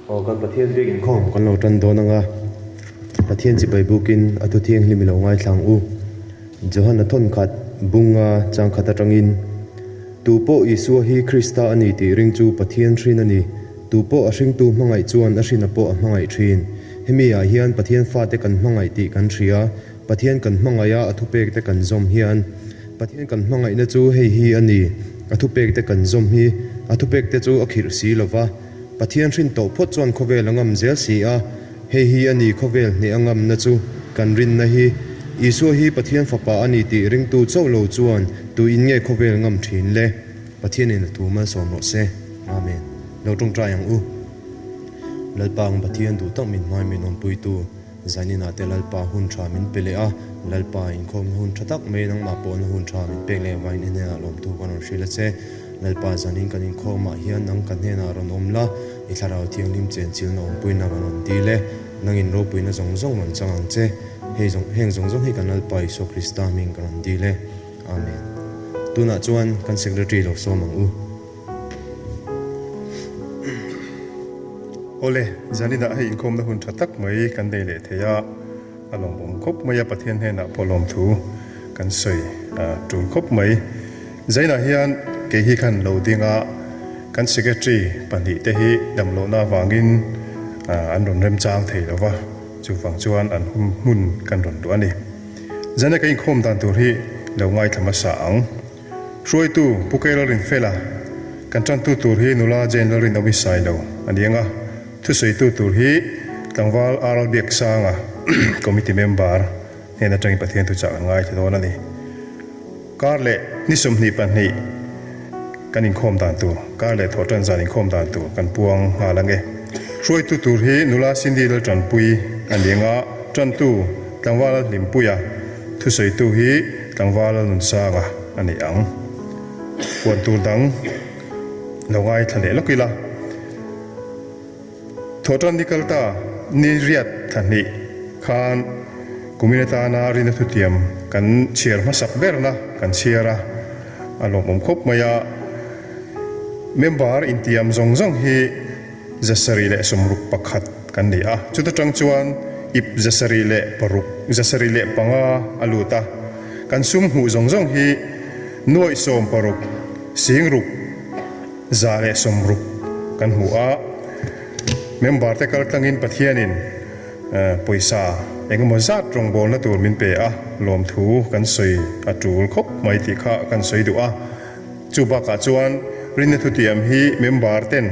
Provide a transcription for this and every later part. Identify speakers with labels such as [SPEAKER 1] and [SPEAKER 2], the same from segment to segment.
[SPEAKER 1] Aw kan Pathian biak inkhawm kan lo tan dawn anga Pathian chibai bukin a thu thianghlim i lo ngaithla ang u. Johana thawnkhat bunga changkhat atangin Tupawh Isua hi Krista a ni tih ring chu Pathian hrin a ni. Tupawh a hringtu hmangaih chuan a hrina pawh a hmangaih thin. Hemi ah hian Pathian fate kan hmangaih tih kan hria. Pathian kan hmangaih a, a thupek te kan zawm hian. Pathian kan hmangaihna chu hei hi a ni, a thupek te kan zawm hi. A thupek te chu a khirh si lo va. Pathian hrin tawh phawt chuan khawvel a ngam zel si a, hei hi a ni khawvel hneh a ngamna chu kan rinna hi. Isua hi Pathian fapa a ni tih ringtu chauh lo chuan tuin nge khawvel ngam thin le? Pathianin a thu malsawm rawh se. Amen. Lo tawngtai ang u. Lalpa ang Pathian duh tak min hmai min awmpuitu. Zaninah te Lalpa hun tha min pe leh a, Lalpa inkhawmna hun tha tak mai nangmah pawhna hun tha min pek leh avangin i hnenah lawmthu kan rawn hrilh a che. Lalpa zanin kan inkhawmah hian nang ka hnenah rawn awm la, i thlarau thianghlim chenchilna awmpuina kan rawn dil e. Nangin ropuina zawng zawng rawn chang ang che. Hei zawng heng zawng zawng hi kan Lalpa Isua Krista hming ka rawn dil e. Amen. Tunah chuan kan Secretary lo sawm ang u.
[SPEAKER 2] Awle, zaninah hei inkhawmna hun tha tak mai kan nei leh thei a, a lawmawm khawp mai a, Pathian hnenah pawh lawmthu kan sawi tul khawp mai. Zainah hian kei hi khan lo ding a, kan Secretary pahnihte hi damlohna avangin an rawn remchang thei lo va, chuvang chuan an hmun kan rawn luh a ni. Zaina ka inkhawm dan tur hi lo ngaithla hmasa ang. Hruaitu Pu Kei Lalrinfela, kan tantu tur hi nula Jane Lalrinawmi Sailo a ni ang a, thusawitu tur hi tlangval RL Biaksanga, Committee Member, hnen atangin Pathian thuchah kan ngaithla dawn a ni. Kar leh ni 22 kan inkhawm dan tur, kar leh thawhtan zan inkhawm dan tur kan puang nghal ang e. Hruaitu tur hi nula Cindy Laltanpui a ni ang a, tantu tlangval Lalhlimpuia, Thusawitu hi tlangval Nunsanga a ni ang. Puan tur dang lo ngaithla leh lawk ila. Thawhtan ni kal ta ni riat thla hnih khan kumin atana rina thutiam kan chhiar hmasak berna kan chhiar a, a lawmawm khawp mai a. Member intiam zawng zawng hi 761 kan ni a, chuta tang chuan ip 76, 75 a lut a, kan sum hmuh zawng zawng hi nuaih 16, 60, 160 kan hmu a, member te kal tlangin Pathianin pawisa engemaw zat rawngbawlna tur min pe a, lawmthu kan sawi a tul khawp mai tih kha kan sawi duh a. Chu bakah chuan rinna thutiam hi member ten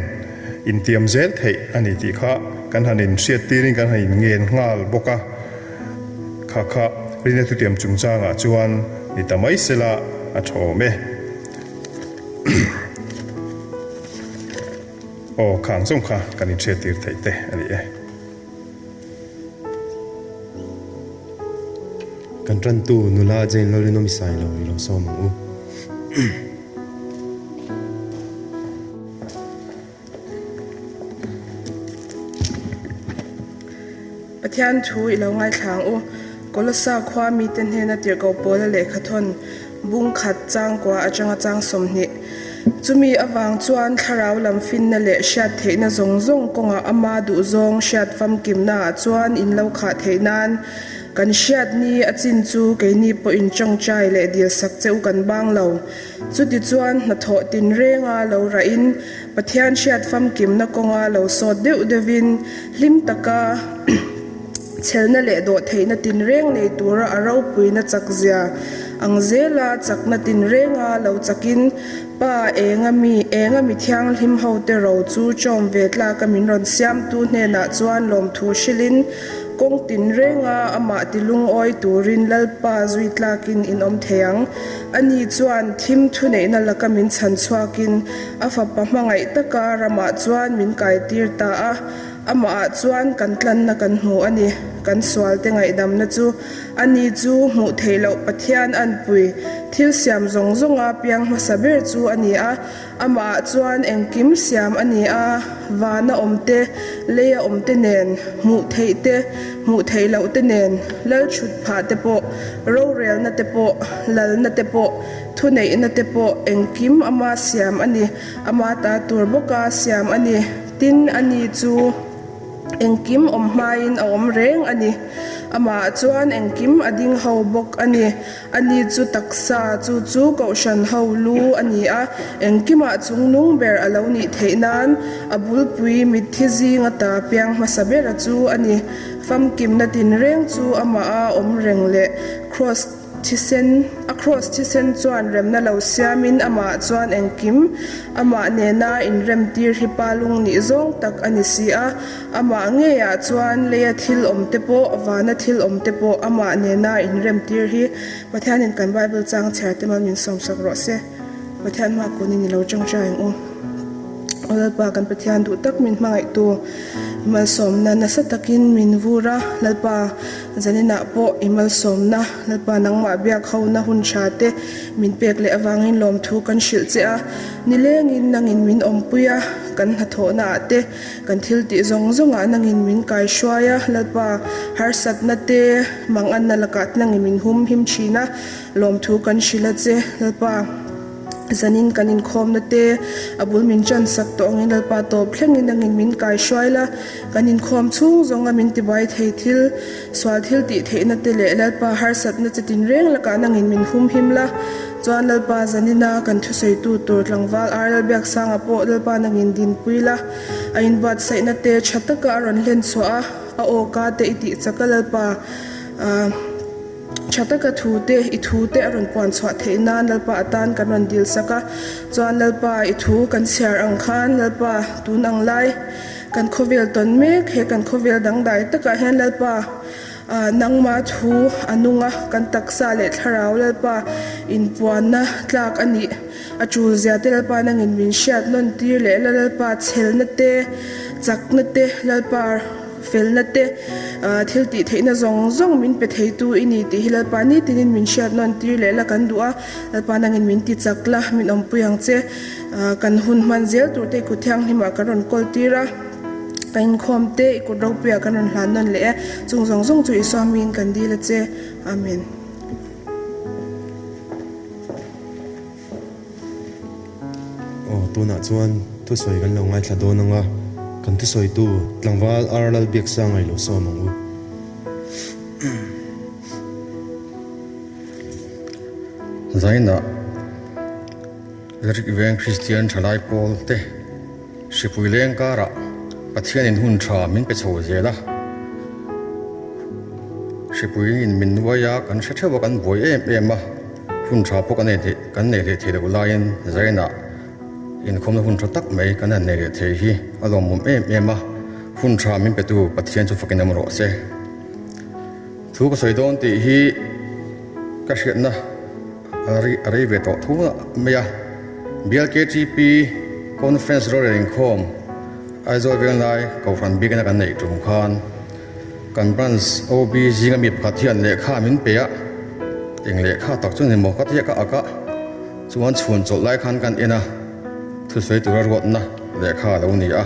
[SPEAKER 2] intiam zel theih a ni tih kha kan han inhriat tirin kan han inngen nghal bawk a. Kha kha rinna thutiam chungchangah chuan ni ta mai sela a tha awm e. Aw khang zawng kha kan inhriat tir theih te a ni e.
[SPEAKER 1] Kan tantu nula Jane Lalrinawmi Sailo i lo sawm ang u.
[SPEAKER 3] Pathian thu i lo ngaithla ang u. Kolossa khua mite hnena tirhkoh Paula lehkhathawn bung khat changkua atanga chang 20. Chumi avang chuan thlarau lam finna leh hriat theihna zawng zawng kawngah ama duhzawng hriat famkimnaah chuan in lo khah theih nan kan hriat ni a chin chu keini pawhin tawngtai leh dilsak che u kan bang lo. Chutichuan hnathawh tinrenga lo rahin Pathian hriat famkimna kawnga lo sawt deuh deuhin hlim taka Chhelna leh dawhtheihna tinreng nei tura a ropuina chakzia ang zela chakna tinrenga lo chakin Pa enga mi enga mi thianghlim hote ro chu chawm ve tlaka min rawn siamtu hnenah chuan lawmthu hrilhin kawng tinrenga amah tilungawi turin Lalpa zui tlakin in awm thei ang. Ani chuan thim thuneihna laka min chhan chhuakin a fapa hmangaih taka ramah chuan min kaitir ta a. Amahah chuan kan tlanna kan hmu a ni. Kan sualte ngaihdamna chu a ni chu hmuh theih loh Pathian anpui thil siam zawng zawnga piang hmasa ber chu a ni a. Amahah chuan engkim siam a ni a, vana awm te, leia awm te nen, hmuh theih te, hmuh theih loh te nen, lal chhut phah te pawh, rorelna te pawh, lalna te pawh, thuneihna te pawh engkim ama siam a ni. Ama ta tur bawka siam a ni. Tin, ani chu. Engkim awm hmain a awm reng a ni. Amah chuan engkim a ding ho bawk a ni. Ani chu taksa, chu chu Kohhran ho lu a ni a, engkimah chungnung ber a lo nih theih nan a bulpui mitthi zinga ta piang hmasa bera chu a ni. Famkimna tinreng chu amaha awm reng leh Kraws Thisen, a kraws thisen chuan remna lo siamin amah chuan engkim amah nena inremtir hi pa lung nih zawng tak a ni si a. Amah ngeiah chuan leia thil awm te pawh, vana thil awm te pawh amah nena inremtir hi Pathianin kan Bible chang chhiar te mal min sawmsak rawh se. Pathian hma kunin i lo tangtai ang u. Aw Lalpa kan Pathian duh tak min hmangaihtu i malsawmna nasa takin min vur a, Lalpa zaninah pawh i malsawmna, Lalpa nangmah biak hona hun tha te min pek leh avangin lawmthu kan hrilh che a, nilengin nangin min awmpui a, kan hnathawhna ah te, kan thil tih zawng zawng ah nangin min kaihruai a, Lalpa harsatna te manganna lakah te nangin min hum him thin a, lawmthu kan hrilh a che, Lalpa. Zanin kan inkhawmna te a bul min chan sak tawh angin Lalpa tawp thlengin nangin min kai hruai la, kan inkhawm chhung zawnga min tibuai thei thil, sual thil tih theihna te leh Lalpa harsatna che tinreng lakah nangin min humhim la. Chuan Lalpa zanina kan thusawitu tur tlangval Ar Lalbiaksanga pawh Lalpa nangin dinpui la, a inbuatsaihna te tha taka a rawn hlen chhuah a, a awka te i tih chak a Lalpa. Tha taka thu te, i thu te a rawn puan chhuah theih nan Lalpa atan kan rawn dil sak a. Chuan Lalpa, i thu kan chhiar ang khan Lalpa tun ang lai kan khawvel tawn mek, he kan khawvel dangdai takah hian Lalpa nangma thu a nung a, kan taksa leh thlarau Lalpa inpuanna tlak a nih a tul zia te Lalpa nangin min hriat nawn tir leh la Lalpa chhelna te, chakna te Lalpa. Felna te, thil tih theihna zawng zawng min pe theitu i ni tih hi Lalpa nitinin min hriat nawn tir leh la kan duh a, Lalpa nangin min ti chak la, min awmpui ang che. Kan hun hman zel tur te i kut thianghlimah kan rawn kawl tir a, ka inkhawm te i kut ropuiah kan rawn hlan nawn leh e, chung zawng zawng chu Isua hmingin kan dil a che. Amen.
[SPEAKER 1] Aw, tunah chuan thusawi kan lo ngaithla dawn ang a, kan thusawitu tlangval Ar Lalbiaksanga i lo sawm ang u.
[SPEAKER 4] Zainah Electric Veng Kristian Thalai Pawl te Hripui leng karah Pathianin hun tha min pe chho zel a, Hripuiin min nuai a, kan hre theuh a, kan buai em em a, hun tha pawh kan nei theih kan nei leh thei loh laiin Zainah inkhawmna hun tha tak mai kan han nei leh thei hi a lawmawm em em a, hun tha min petu Pathian chu fakin awm rawh se. Thu ka sawi dawn tih hi ka hriatna a rei ve tawh tho mai a, Bial KTP Conference rorel inkhawm Aizawl Venglai Kohhran bikna kan neih tum khan Kan branch OB zinga mi pakhat hian lehkha min pe a, eng lehkha tak chu ni maw ka tia ka ak a, chuan chhun chawlh lai khan kan en a, thusawi tura ruatna lehkha a lo ni a,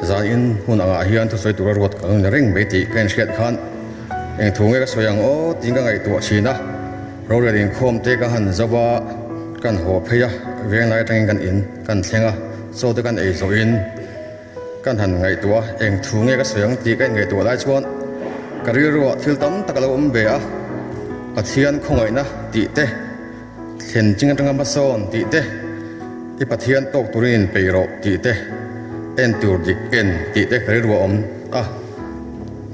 [SPEAKER 4] zan in hun angah hian thusawi tura ruat ka lo ni reng mai tih ka inhriat khan eng thu nge ka sawi ang aw tiin ka ngaihtuah thin a, rorel inkhawm te ka han zo a, kan haw phei a, venglai atangin kan in kan thleng a, chaw te kan ei zawhin. Kan han ngaihtuah a, eng thu nge ka sawi ang tih ka inngaihtuah lai chuan ka rilruah thil tam tak a lo awm ve a, Pathian khawngaihna tih te, thlen ching atanga hmasawn tih te, i Pathian tawk turin inpeih rawh tih te, en tur dik en tih te ka rilruah a awm a.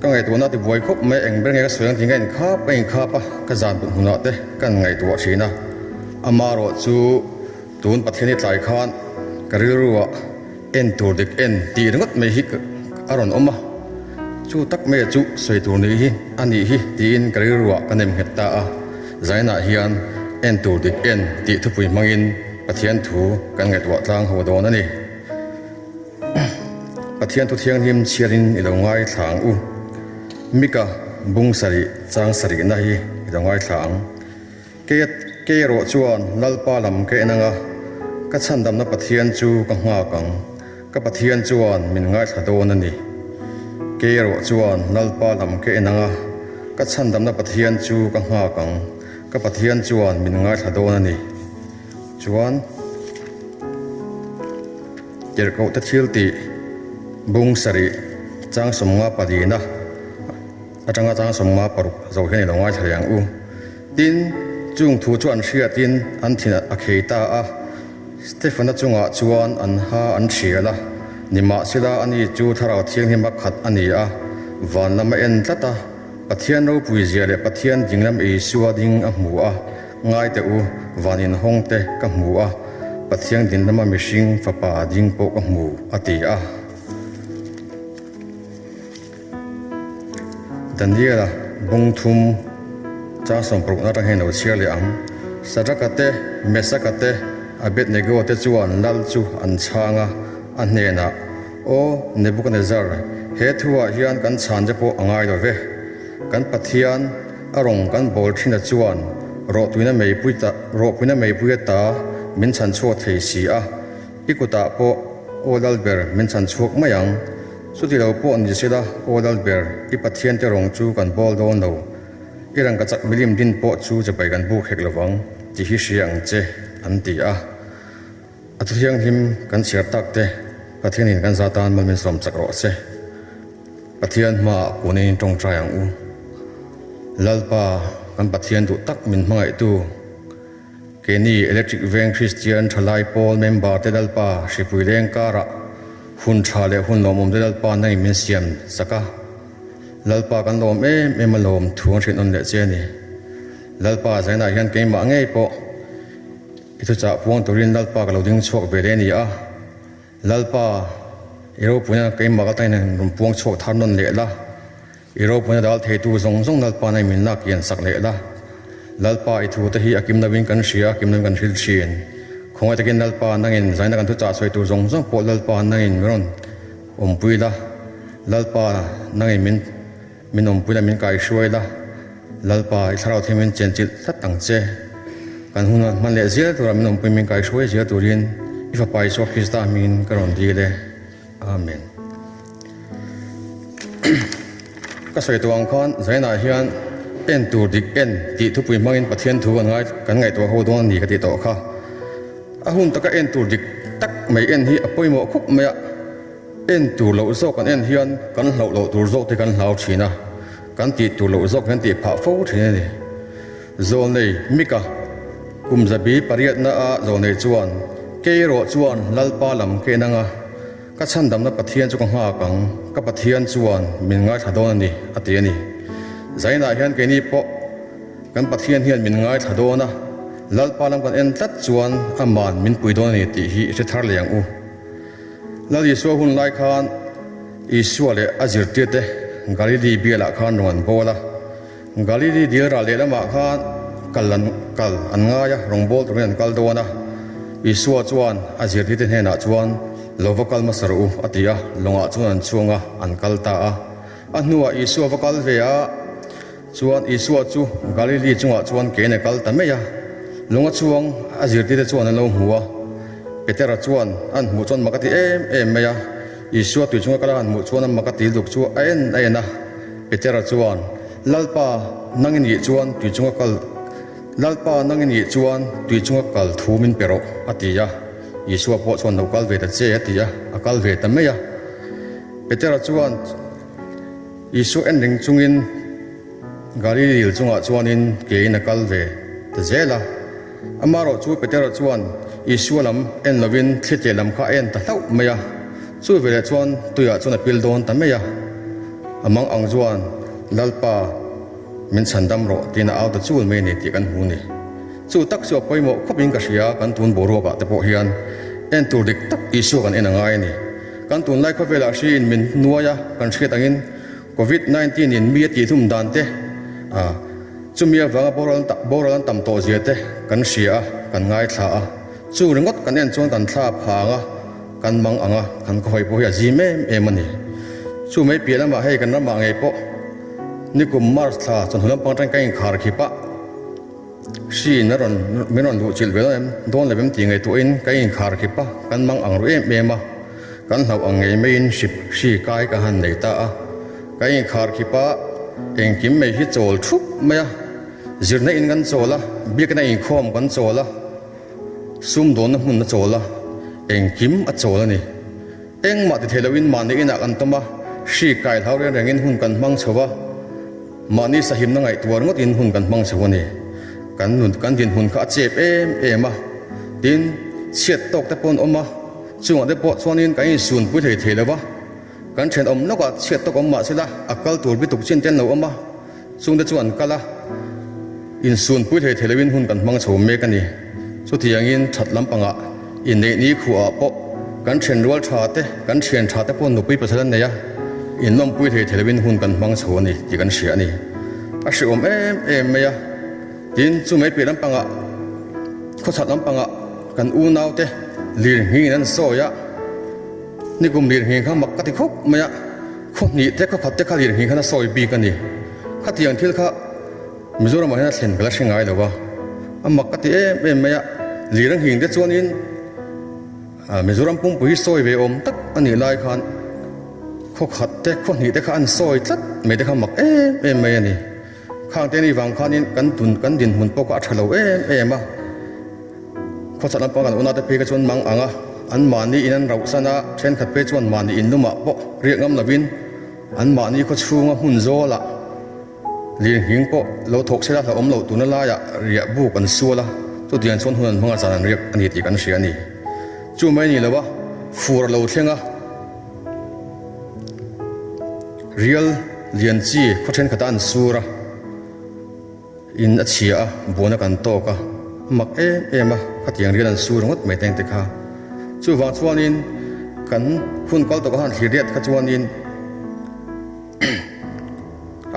[SPEAKER 4] Ka ngaihtuahna a tibuai khawp mai, eng ber nge ka sawi ang tih ka inkhap ka inkhap a, ka zan put hmunah te ka han ngaihtuah thin a, amaherawh chu tun Pathian i tlai khan ka rilruah, En tur dik en tih ringawt mai hi a rawn awm a, chu tak mai chu sawi tur nih hi a nih hi tiin ka rilruah ka nem nghet ta a. Zainah hian en tur dik en tih thupui hmangin Pathian thu kan ngaihtuah tlang ho dawn a ni. Pathian thu thianghlim chhiarin i lo ngaithla ang u. Mika bung sarih chang sarihna hi i lo ngaithla ang. Kei kei erawh chuan Lalpa lam ka en ang a, ka chhandamna Pathian chu ka nghak ang, ka Pathian chuan min ngaithla dawn a ni. Kei erawh chuan Lalpa lam ka en ang a, ka chhandamna Pathian chu ka nghak ang, ka Pathian chuan min ngaithla dawn a ni. Chuan Tirhkohte thil tih bung sarih. Chang 54 na atanga chang 56 zo hian i lo ngaithla leh ang u. Tin, chung thu chu an hriatin an thin a khei ta a, Stefana chungah chuan an ha an thial a, nimahsela ani chu Thlarau Thianghlima khat a ni a, van lam a en tlat a, Pathian ropui zia leh Pathian dinglam Isua ding a hmu a, Ngai teh u, van inhawng te ka hmu a, Pathian dinglama mihring fapa ding pawh ka hmu, a ti a. Daniela bung thum chang sawmparukna atang hian lo chhiar leh ang. Sadraka te, Mesaka te, Abednego te chuan lal chu an chhang a, a hnenah, Aw Nebuchadnezzar, he thuah hian kan chhan che pawh a ngai lo ve. Kan Pathian a rawng kan bawl thina chuan rawhtuina meipui ta rawhpuina meipui ata min chhan chhuak thei si a, i kutah pawh aw lal ber min chhan chhuak mai ang. Chuti lo pawh ni sela, aw lal ber, i Pathiante rawng chu kan bawl dawn lo. I rangka chak milim din pawh chu chibai kan buk hek lovang tih hi hria ang che, an ti a. A thu thianghlim kan chhiar tak te Pathianin kan za tan mal min sawm chak rawh se. Pathian hmaah kunin tawngtai ang u. Lalpa, kan Pathian duh tak min hmangaihtu, Keini Electric Veng Kristian Thalai Pawl member te Lalpa hripui leng karah hun tha leh hun lawmawm te Lalpa nangin min siam sak a. Lalpa kan lawm em em a lawm thu an hrilh nawn leh che a ni. Lalpa zainah hian keimah ngei pawh i thuchah puang turin Lalpa ka lo ding chhuak ve leh a ni a. Lalpa, i ropuina keimah ka tangin han rawn puang chhuak thar nawn leh la. I ropuina dal theitu zawng zawng Lalpa nai min lak kian sak leh la. Lalpa, i thute hi a kim lovin kan hria, a kim lovin kan hril thin. Khawngaih takin Lalpa, nangin zaina kan thuchah sawi tur zawng zawng pawh Lalpa nangin min rawn awmpui la. Lalpa, nangin min min awmpui la, min kaihruai la. Lalpa, i thlarau thiam min chenchilh tlat ang che. Kan hun hman leh zel tura min awmpui min kaihruai zel turin i Fapa Isua Krista hmingin ka rawn dil e. Amen. Ka sawi tawh ang khan Zainah hian en tur dik en tih thupui hmangin Pathian thu kan ngai kan ngaihtuah ho dawn a ni ka tih tawh kha. A hun taka en tur dik tak mai en hi a pawimawh khawp mai a, en tur loh zawk kan en hian kan hlauh loh tur zawk te kan hlau thin a, kan tih tur loh zawk kan tih phah fo thin a ni. Zawlnei Mika kum zabi pariatna a zawlnei chuan kei erawh chuan Lalpa lam ka en ang a, Ka chhandamna Pathian chu ka nghak ang, ka Pathian chuan min ngaithla dawn a ni, a ti a ni. Zainah hian keini pawh kan Pathian hian min ngaithla dawn a, Lalpa lam kan en tlat chuan Aman min pui dawn a ni tih hi i hre thar leh ang u. Lal Isua hun lai khan Isua leh a zirtirte Galili bialah khan rawn an bawl a, Galili dil ral lehlamah khan kal an kal an ngai a, rawngbâwl turin an kal dawn a. Isua chuan a zirtirte hnenah chuan, Lo va kal hmasa rawh u, a ti a, lawngah chuan an chhuang a, an kal ta a. A hnuah Isua va kal ve a, chuan Isua chu Galili chungah chuan kein a kal ta mai a. Lawng a chhuang a zirtirte chuan an lo hmu a, Petera chuan an hmuh chuan mak a ti em em mai a. Isua tui chunga kal a han hmuh chuan a mak a ti duk chu a en a en a. Petera chuan, Lalpa, nang i nih chuan tui chunga kal Lalpa, nang i nih chuan tui chunga kal thu min pe rawh, a ti a. Isua pawh chuan, Lo kal ve ta che, a ti a, a kal ve ta mai a. Petera chuan Isua en reng chungin Galili dil chungah chuanin kein a kal ve ta zel a. Amaherawh chu Petera chuan Isua lam en lovin thlite lam kha a en ta hlauh mai a. Chu veleh chuan tuiah chuan a pil dawn ta mai a. A mang ang chuan, Lalpa, min chhan dam rawh, tiin a au ta chul mai a ni tih kan hmu a ni. Chu tak chu a pawimawh khawpin ka hria, kan tun boruakah te pawh hian en tur dik tak Isua kan en a ngai a ni. Kan tunlai khawvelah hriin min nuai a, kan hriat angin Covid 19 in mi a tihhlum dan te, chumi avanga boral an tam tawh zia te kan hria a, kan ngaithla a. Chu ringawt kan en chuan kan thla a phang a, kan mang ang a, kan khawhawi pawh hi a zim em em a ni. Chu mai piah lamah hei kan ramah ngei pawh nikum March thla chawhnu lampang atangin kan inkhar khip a, hri in a rawn min rawn luh chilh ve dawn em dawn lo em tih ngaihtuahin kan inkhar khip a, kan mang ang ru em em a, kan hlauh ang ngei maiin hri hri kai ka han nei ta a, kan inkhar khip a, engkim mai hi chawl thup mai a, zirna in kan chawl a, biakna inkhawm kan chawl a. Sumdawnna hmun a chawl a, engkim a chawl a ni. Engmah ti thei loin mahni inah kan tawm a, Hri kai hlau reng rengin hun kan hmang chho a, mahni sahimna ngaihtuah ringawtin hun kan hmang chho a ni. Kan nun kan dinhmun kha a chep em em a, tin, chhiat tawk te pawh an awm a, chungah te pawh chuanin kan insunpui thei thei lo va, kan thenawm lawkah chhiat tawk awm mah sela a kal tur bituk chin te an lo awm a, Chungte chu an kal a, insunpui hlei thei loin hun kan hmang chho mek a ni. Chutiangin that lampangah inneih ni khuhah pawh kan thianrual tha te, kan thian tha te pawh nupui pasal an nei a, inlawmpui hlei thei loin hun kan hmang chho a ni tih kan hria a ni. A hrehawm em em mai a, tin chu mai piah lampangah khawchhak lampangah kan unaute lir nghingin an sawi a, nikum lir nghing kha mak ka ti khawp mai a. Khaw hnih te khaw khat te kha lirnghing khan a sawi bik a ni. Khatiang thil kha Mizoramah hian a thlen ka la hre ngai lo a, a mak ka ti em em mai a, lir a nghing te chuanin Mizoram pumpui hi sawi ve awm tak a nih lai khan khaw khat te khaw hnih te kha an sawi tlat mai te kha mak em em mai a ni. Khang te ni vang khanin kan tun kan dinhmun pawh kha a tha lo em em a. Khawchhak lampang kan unate phei kha chuan mang ang a, an mahni in an rauh san a, thenkhat phei chuan mahni in lumah pawh riak ngam lovin an mahni khaw chhunga hmun zawlah lirnghing pawh lo thawk sela hlauhawm loh tuna laiah riah buk an sual a, chutiang chuan hun an hmanga zan an riak a ni tih kan hria a ni. Chu mai ni lo a, fur a lo thleng a, rial lian chi khaw thenkhatah an sur a. In a chhia a, buana kan tawk a, a mak em em a, khatiang rial an su ringawt mai teng te kha. Chuvang chuanin kan hun kal tawh khan thlir riat kha chuanin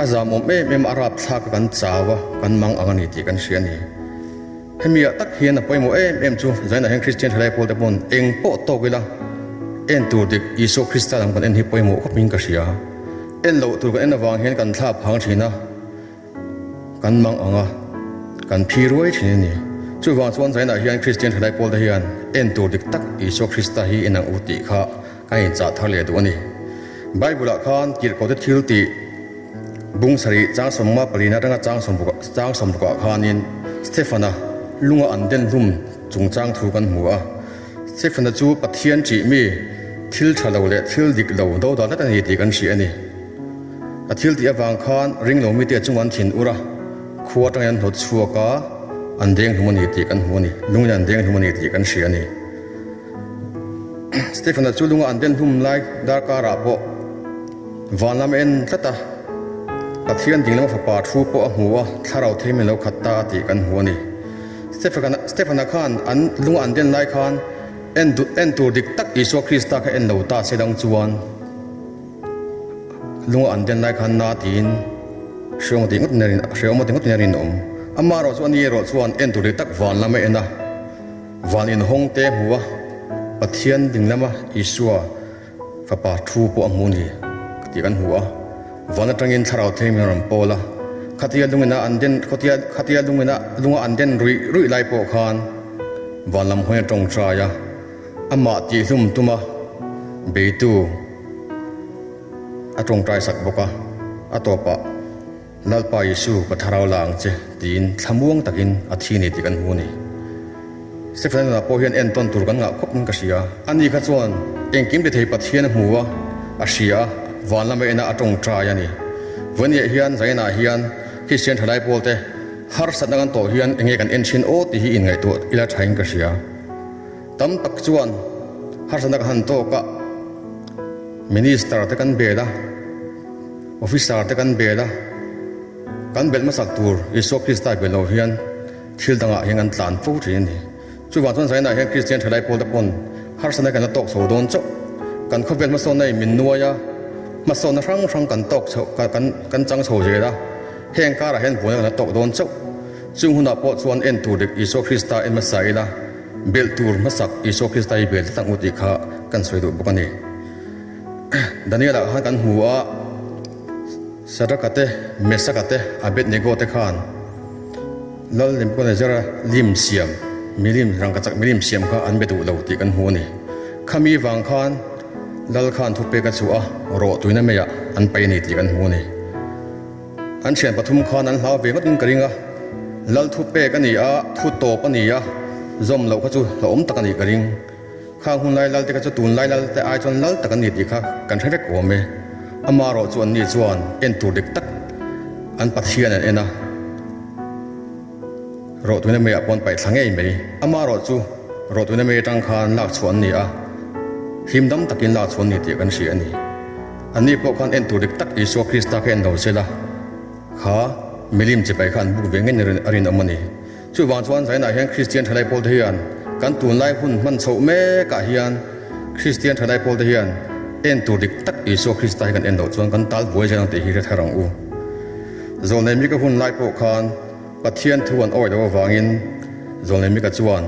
[SPEAKER 4] a zamawm em em a, a rapthlak a kan chau a, kan mang ang a ni tih kan hria a ni. Hemi ah tak hian a pawimawh em em chu Zainah hian Kristian thalai pawl te pawn eng pawh tawk ila en tur dik Isua Krista lam kan en hi pawimawh khawp in ka hria. En loh tur kan en avang hian kan thlap phang thin a. Kan mang ang a, kan phi ruai thin a ni. Chuvang chuan Zainah hian Kristian thalai pawlte hian en tur dik tak Isua Krista hi en ang u tih kha kan inchah thar leh duh a ni. Bible-ah khan tirhkohte thil tih bung sarih chang sawmnga palina atanga chang chang sawmrukah khanin Stefana lunga an den hlum chungchang thu kan hmu a. Stefana chu Pathian ṭih mi, thil ṭha lo leh thil dik lo dodal tlat a ni tih kan hria a ni. A thil tih avang khan ringlo mite chung an thin ur a, khua atangin an hnawt chhuak a, an deng hlum a ni tih kan hmu a ni, lungin an deng hlum a ni tih kan hria a ni. Stephen-a chu lunga an den hlum lai darkarah pawh van lam a en tlat a, Pathian dinglama fapa thu pawh a hmu a, thlarau thei min lo khat ta a tih kan hmu a ni. Stephen-a khan an lunga an den lai khan en tur dik tak Isua Krista kha en lo ta se dang chuan, Lunga an den lai khan na tiin hreawm tih ngawt in a rin hreawm tih ngawt in a rinawm. Ama erawh chu ani erawh chuan en tur dik tak van lam a en a, van inhawng te hmu a, Pathian ding lama Isua fapa thu pawh a hmu ni tih kan hmu a. Van atangin thlarau thei min rawn pawl a, khatia lungina an den khatia khatia lungina lunga an den ruih ruih lai pawh khan van lam hawi a tawngtai a, amah tihhlum tuma beitu, A tawngtai sak bawk a, a tawpah, Lalpa Isu, ka thlarau la ang che, tiin thlamuang takin a thi ni tih kan hmu a ni. Stephen nunah pawh hian entawn tur kan ngah khawp in ka hria. Ani kha chuan engkim ti thei Pathian a hmu a, a hria a, van lama ena a tawngtai a ni. Vawniah hian Zainah hian Kristian thalai pawlte harsatna kan tawh hian enge kan en thin aw tih hi inngaihtuah ila thain ka hria. Tam tak chuan harsatna ka han tawk a, Minister te kan bel a, Officer te kan bel a, kan belh hmasak tur Isua Krista bel lo hian thil dangah hian kan tlan fo thin a ni. Chuvang chuan Zainah hian Kristian thalai pawl te pawn harsatna kan la tawk chho dawn chauh. Kan khawvel hmasawnna in min nuai a, hmasawnna hrang hrang kan tawk chho kan kan chang chho zel a, heng karah hian buaina kan la tawk dawn chauh. Chung hunah pawh chuan en tur dik Isua Krista en hmasa ila, Belh tur hmasak Isua Krista hi bel tlat ang u tih kha kan sawi duh bawk a ni. Daniel-ah khan kan hmu a, Sadraka te, Mesaka te, Abednego te khan Lal Nebuchadnezzar-a lim siam, milim, rangkachak milim siam kha an be duh lo tih kan hmu a ni. Khami vang khan Lal khan thupek a chhuah a, rawh tuina meiah an paih a ni tih kan hmu a ni. An thian pathum khan an hlau ve ngawtin ka ring a, Lal thu pek a ni a, thu tawp a ni a, zawm loh kha chu hlauhawm tak a nih ka ring. Khang hun lai Lal te kha chu tun lai Lal te ai chuan Lal tak an ni tih kha kan hre vek awm e. Amaherawhchu anni chuan en tur dik tak an Pathian an en a, rawhtuina meiah pawh an paih thla ngei mai. Amaherawhchu rawhtuina mei atang khan lak chhuah an ni a, hlim dam takin lak chhuah an ni tih kan hria a ni. Anni pawh khan en tur dik tak Isua Krista kha en lo se la, kha milim chipai kha an buk ve ngei a rinawm a ni. Chuvang chuan zainah hian Kristian thalai pawlte hian kan tunlai hun hman chhoh mekah hian Kristian thalai pawlte hian en tur dik tak Isua Krista hi kan en loh chuan kan tal buai zel ang tih hi hre thar ang u. Zawlnei Mika hun lai pawh khan Pathian thu an awih loh avangin Zawlnei Mika chuan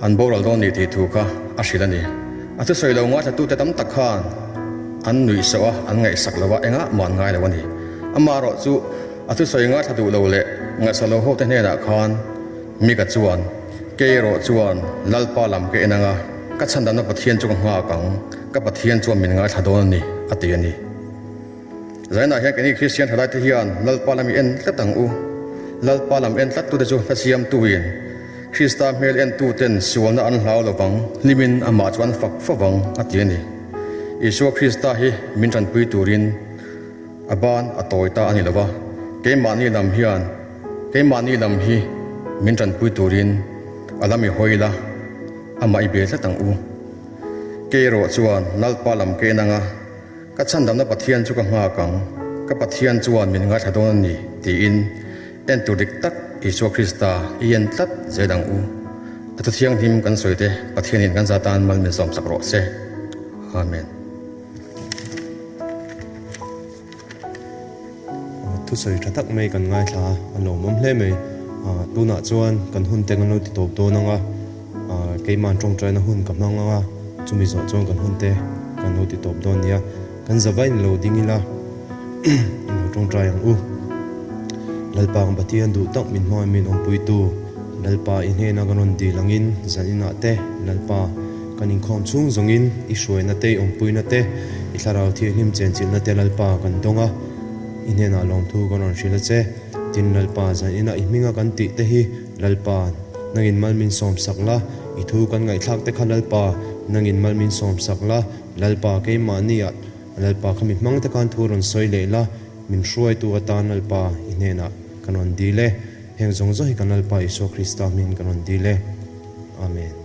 [SPEAKER 4] an boral dawn ni tih thu kha a hrilh a ni. A thusawi lo ngaithlatute tam tak khan an nuih soh a, an ngaihsak lo a, engah mah an ngai lo a ni. Amaherawh chu a thusawi ngaithla duh lo leh ngaihsak lo hote hnenah khan Mika chuan, Kei erawh chuan Lalpa lam ka en ang a, ka chhandamna Pathian chu ka nghak ang, ka Pathian chuan min ngaithla dawn a ni, a ti a ni. Zainah hian keini Kristian thalaite hian Lalpa lam i en tlat ang u. Lalpa lam en tlattute chu hla siamtuin Krista hmel entuten sualna an hlau lo vang, hlimin amah chu an fak fo vang, a ti a ni. Isua Krista hi min tanpui turin a ban a tawi ta a ni lo va, keimahni lam hian keimahni lam hi min tanpui turin a lam i hawi la, amah i bel tlat ang u. Kei erawh chuan Lalpa lam ka en ang a. Ka chhandamna Pathian chu ka nghak ang, ka Pathian chuan min ngaithla dawn a ni, tiin en tur dik tak Isua Krista i en tlat zel ang u. A thu thianghlim kan sawi te Pathianin kan za tan mal min sawmsak rawh se. Amen.
[SPEAKER 1] Thusawi tha tak mai kan ngaithla a, a lawmawm hle mai. Tunah chuan kan hun te kan lo ti tawp dawn ang a, keima'n tawngtaina hun ka hmang ang a, chumi zawh chuan kan hun te kan lo ti tawp dawn nia. Kan zavain lo ding ila in lo tawngtai ang u. Lalpa kan Pathian duh tak min hmangaih min awmpuitu Lalpa i hnena kan rawn dil angin zan inah te Lalpa Kan inkhawm chhung zawngin i hruaina te, i awmpuina te, i thlarau thianghlim chenchilhna te Lalpa kan dawng a, i hnenah lawmthu kan rawn hrilh a che. Tin, Lalpa, zan inah i hminga kan tih te hi Lalpa, nangin mal min sawmsak la, i thu kan ngaihthlak te kha Lalpa, nangin mal min sawmsak la, Lalpa, keimahniah Lalpa kha mi hmang te khan thu rawn sawi leh la, min hruaitu atan Lalpa i hnenah kan rawn dil e. Heng zawng zawng hi kan Lalpa Isua Krista hmingin kan rawn dil e. Amen.